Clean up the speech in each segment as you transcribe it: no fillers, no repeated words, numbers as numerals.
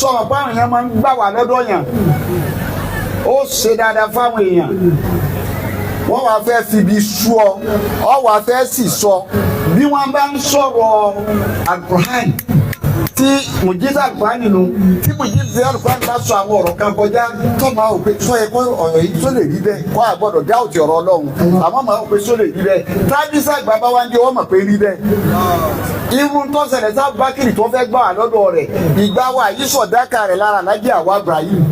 Sọ̀rọ̀ pé àwọn èèyàn máa ń gbà wá lọ́dọ̀ yàn, ó ṣe dáadáa fáwọn èèyàn, wọ́n wàá fẹ́ fi ibi sú ọ, ọ wàá fẹ́ sì sọ. Bí wọ́n bá ń sọ̀rọ̀ Al-Qur'an, tí mùjísà Al-Qur'an nínú, tí mùjísà Al-Qur'an bá sọ àwọn ọ̀rọ̀ kan kọjá, tó máa wò pé sọ yẹ kó ọ̀rọ̀ yìí tó lè rí bẹ́ẹ̀, kó àgbọ̀dọ̀ dáwùtì ọ̀rọ̀ Ọlọ́run, àmọ́ máa wò pé sọ lè rí bẹ́ẹ̀. Tábísà àgbà bá wá ń jẹ́, wọ́n mọ̀ pé rí bẹ́ẹ̀. Irun tó ṣẹlẹ̀ sáà Bákìrì tó fẹ́ gbà wá lọ́dọ̀ rẹ̀, ìgbà wa yìí sọ̀dáka rẹ̀ lára Lájí àwa Ibrahim.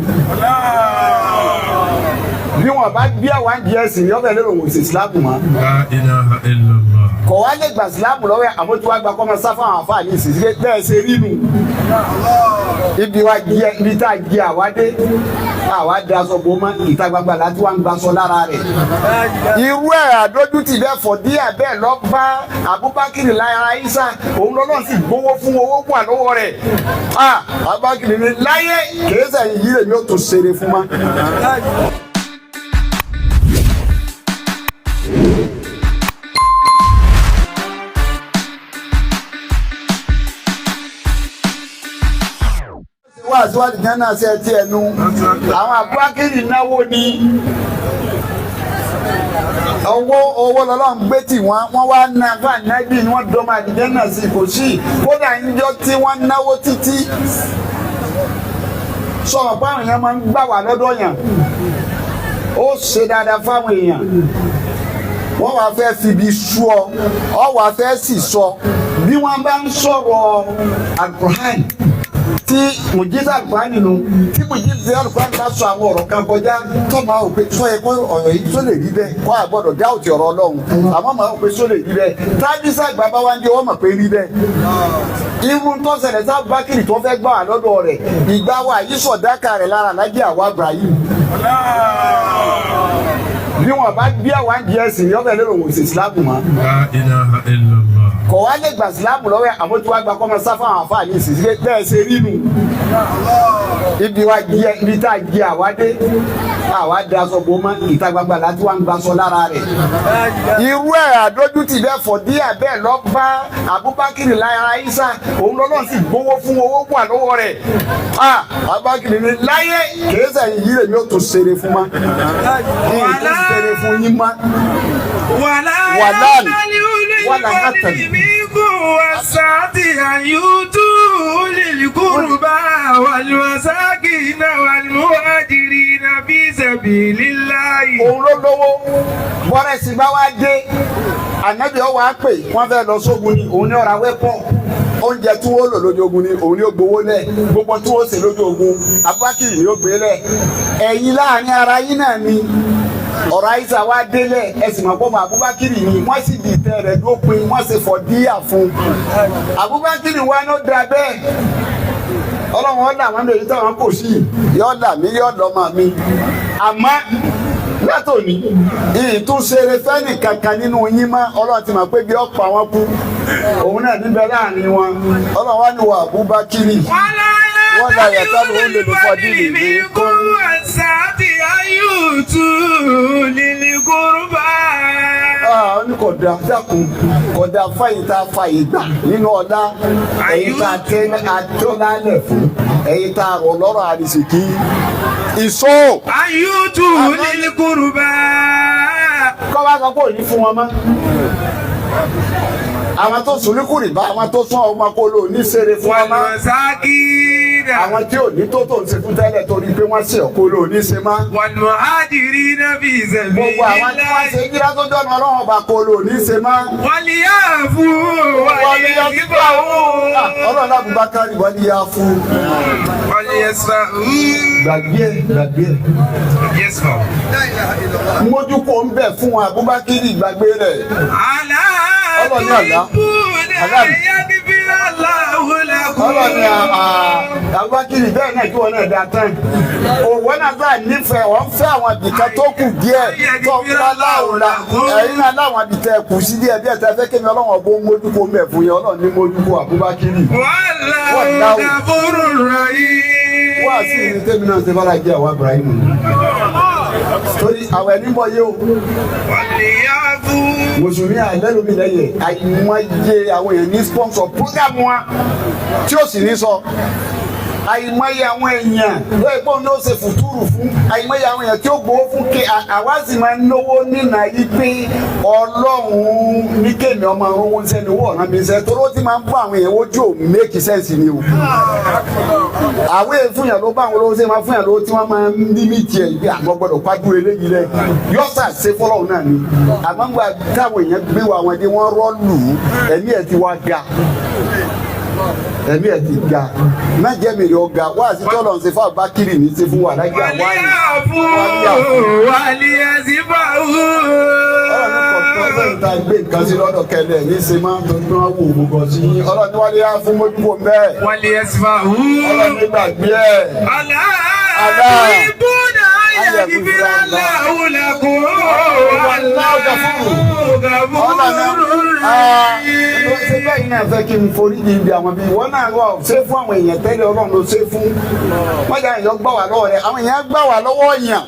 Bí wọn bá bí àwa ń di ẹ̀sìn yọ̀bẹ̀ lérò wò sí Islam mọ́. La ilaha illallah. Kọ̀ wá lè gbà Islam lọ́wọ́ ẹ̀, àmọ́ tí wàá gba kọ́mọ sáfà àwọn àfáà ní ìsìn bẹ́ẹ̀ ṣe rí nu. Ibi wa jẹ, ibi tá a jẹ, àwa dé, àwa daṣọ bò mọ́, ìta gbangba láti wá ń gbaṣọ lára rẹ̀. Irú ẹ̀ àdójútì bẹ́ẹ̀ fọ̀ díẹ̀ bẹ́ẹ̀ lọ bá Abubakar lára Isa. Òun lọ́lọ́ sì gbowó fún, owó wà lọ́wọ́ rẹ̀. Ah, Abubakar ní láyé kìí sẹ́yìn yìí lèmi ó tún ṣeré fún ma. Wá síwájú jẹ́ náà ṣe ti ẹnu àwọn Abubakar náwó ni owó, owó lọ́lọ́run gbé tì wọ́n, wọ́n wá ná fún ànábì ni wọ́n dọ́mọ àdìjẹ́ náà sí kò sí. Kódà níjọ́ tí wọ́n náwó títí, sọ̀rọ̀ pé àwọn èèyàn máa ń gbà wá lọ́dọ̀ yàn, ó ṣe dáadáa fáwọn èèyàn, wọ́n wàá fẹ́ fi ibi sú ọ, ọ wàá fẹ́ sì sọ. Bí wọ́n bá ń sọ̀rọ̀ Al-Qur'an, tí mùjísà Al-Qur'an nínú, tí mùjísà Al-Qur'an bá sọ àwọn ọ̀rọ̀ kan kọjá, tó máa wò pé sọ yẹ kó ọ̀rọ̀ yìí tó lè rí bẹ́ẹ̀, kó àgbọ̀dọ̀ dáwùtì ọ̀rọ̀ Ọlọ́run, àmọ́ máa wò pé sọ lè rí bẹ́ẹ̀. Tábísà àgbà bá wá ń jẹ́, wọ́n mọ̀ pé rí bẹ́ẹ̀. Irun tó ṣẹlẹ̀ sáà Bákìrì tó fẹ́ gbà wá lọ́dọ̀ rẹ̀, ìgbà wa yìí sọ̀dáka rẹ̀ lára Lájí àwa Ibrahim. Bí wọn bá bí àwa ń di ẹ̀sìn yọ̀bẹ̀ lérò wò sí Islam mọ́. La ilaha illallah. Kọ̀ wá lè gbà Islam lọ́wọ́ ẹ̀, àmọ́ tí wàá gba kọ́mọ sáfà àwọn àfáà ní ìsìn bẹ́ẹ̀ ṣe rí nu. Ibi wa jẹ, ibi tá a jẹ, àwa dé, àwa daṣọ bò mọ́, ìta gbangba láti wá ń gbaṣọ lára rẹ̀. Irú ẹ̀ àdójútì bẹ́ẹ̀ fọ̀ díẹ̀ bẹ́ẹ̀ lọ bá Abubakar lára Isa. Òun lọ́lọ́ sì gbowó fún, owó wà lọ́wọ́ rẹ̀. Ah, Abubakar ní láyé kìí sẹ́yìn yìí lèmi ó tún ṣeré fún ma, yìí tún ṣeré fún yín ma. Wàlá Wàlá wàlá wàlá hàtàlì. والسعة أن يؤتوا أولي القربى والمساكين والمهاجرين في سبيل الله. Òun ló lówó bọ́rẹ́sì bá wá dé, ànábì ọ̀ wá pè wọ́n fẹ́ lọ sógun ni, òun ní ọ̀rọ̀ awẹ́pọ̀ oúnjẹ tí wọ́n lò lójú ogun ni, òun ní ó gbowó lẹ̀, gbogbo tí wọ́n ṣe lójú ogun, Abubakar ni ó gbé lẹ̀. Ẹ̀yin láàrin ara yín náà ni ọ̀rọ̀ àyíṣà wá délẹ̀, ẹ̀sìn mọ̀ pọ̀ mọ́ Abubakar ni wọ́n sì dìtẹ̀ rẹ̀ dópin, wọ́n ṣe fọ̀ díyà fún Abubakar wa ní ó da bẹ́ẹ̀. Ọlọ́run ọ̀dà wọn lè táwọn kò sí yọ̀ọ̀dà mi, yọ̀ọ̀dọ̀ ọmọ mi, àmọ́ látòní ìtúnṣeré fẹ́nì kankan nínú yín mọ́. Ọlọ́run ti mọ̀ pé bí ọ̀pọ̀ àwọn kú, òun náà níbẹ̀ láàrin wọn. Ọlọ́run wá ní wà Abubakar. ولا يأتل أولي الفضل منكم والسعة أن يؤتوا أولي القربى. Ó ní kò dáa, dákun, kò dáa fáyìn tá a fa ìgbà nínú ọ̀dá, ẹ̀yin tá a tẹ́ àtọ́lálẹ̀ fún, ẹ̀yin tá a rọ̀ lọ́rọ̀ àdìsíkí ìṣó. أن يؤتوا أولي القربى. Kọ́ wá sọ pé òní fún wọn mọ́, àwọn tó sùn ní kùrìbá, àwọn tó sún ọmọ kó lò ní ṣeré fún wọn mọ́. والمساكين. Àwọn tí ò ní tó tó ń ṣe fún tẹ́lẹ̀ torí pé wọ́n ṣe ọ̀kó lò ní ṣe mọ́. والمهاجرين في سبيل Gbogbo àwọn tí wọ́n ṣe الله. jíra tó jọ̀nà Ọlọ́run ọba kó lò ní ṣe mọ́. وليعفوا وليصفحوا. Ọlọ́run Abubakar wọ́n ní yá fún. وليصفحوا. Gbàgbé ẹ̀, gbàgbé ẹ̀. يصفحوا. Mójú kò ń bẹ̀ fún Abubakar, gbàgbé rẹ̀. ألا Ọlọ́ni àlá. تحبون Àlá. أن يغفر الله لكم. Ọlọ́ni Abubakar bẹ́ẹ̀ náà kí wọ́n náà da tán. Òwò náà bá nífẹ̀ẹ́ wọ́n fẹ́ àwọn ibìkan tó kù díẹ̀ tó ń bá láwùlà. Ẹ̀yin náà láwọn ibìtẹ́ kù sí díẹ̀ díẹ̀ tẹ́ fẹ́ kémi Ọlọ́run ọ̀bọ mójú kò ń bẹ̀ fún yẹn. Ọlọ́run ní mójú kò Abubakar. والله غفور رحيم. Wá sí ìrìn tẹ́mi náà ṣe bára jẹ́ àwọn Ibrahim torí àwọn ẹni bọ̀ yé o. وليعفوا. Mùsùlùmí àìlẹ́lómi lẹ́yìn àìmọye àwọn èèyàn ní sponsor program wa tí ó sì ní sọ. Àìmọye àwọn èèyàn lóye pé òun ló ṣe fùtúrù fún, àìmọye àwọn èèyàn tí ó gbowó fún ké àwa sì máa ń náwó nínà yí pé Ọlọ́run ní kéèmí ọmọ owó sẹ́ni owó ọ̀ràn mi sẹ́ torí ó ti máa ń bọ́ àwọn èèyàn ojú ò make sense ni o. Àwọn èèyàn fún yàn ló bá àwọn olówó ṣe máa fún yàn lówó tí wọ́n máa ń límìtì ẹ̀ bí àwọn gbọ́dọ̀ pàdú eléyìí rẹ̀ yọ́sà ṣe fọlọ́run náà ni. Àmọ́ ńgbà táwọn èèyàn gbé wa wọn dé, wọ́n rọ́ọ̀lù, ẹ̀mí ẹ̀ ti wá ga, ẹ̀mí ẹ̀ ti ga, má jẹ́ mi rẹ̀ ọ̀gá wá sí tọ́lọ̀ ń ṣe fún Abubakar ní ṣe fún wa lájà wáyé. وليعفوا وليصفحوا. Ọlọ́run kò tó ọlọ́run tá a gbé nǹkan sí lọ́dọ̀ kẹlẹ̀ ní ṣe máa ń tó ní wọ́n wò ó gbogbo sí i. Ọlọ́run ní wálé á fún mójúkò mẹ́ẹ̀. وليصفحوا. Ọlọ́run ní gbàgbé ẹ̀. ألا ألا تحبون أن يغفر الله لكم والله غفور. غفور Ọlọ́run ṣe رحيم. bẹ́ẹ̀ náà fẹ́ kí n forí ní ibi àwọn bíi wọ́n náà wọ̀ ṣé fún àwọn èèyàn tẹ́lẹ̀. Ọlọ́run ló ṣe fún wọ́n jà, èèyàn gbà wá lọ́wọ́ rẹ̀, àwọn èèyàn gbà wá lọ́wọ́ yàn.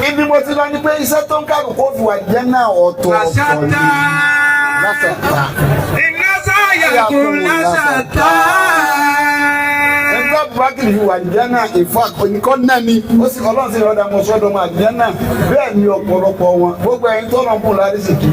Ibi mo ti lọ ni pé iṣẹ́ tó ń kálukú kó fi wà jẹ́ náà ọ̀tọ̀ọ̀tọ̀ ni. لشتى. Lásàtà. إن سعيكم لشتى. Ẹgbẹ́ Abubakar fi wà jẹ́ náà, ìfà nǹkan náà ni ó sì Ọlọ́run sì rọ́dà mọ́ sọ́dọ̀ máa jẹ́ náà. Bẹ́ẹ̀ ni ọ̀pọ̀lọpọ̀ wọn, gbogbo ẹ̀yin tó lọ́n bùn lárísìkí.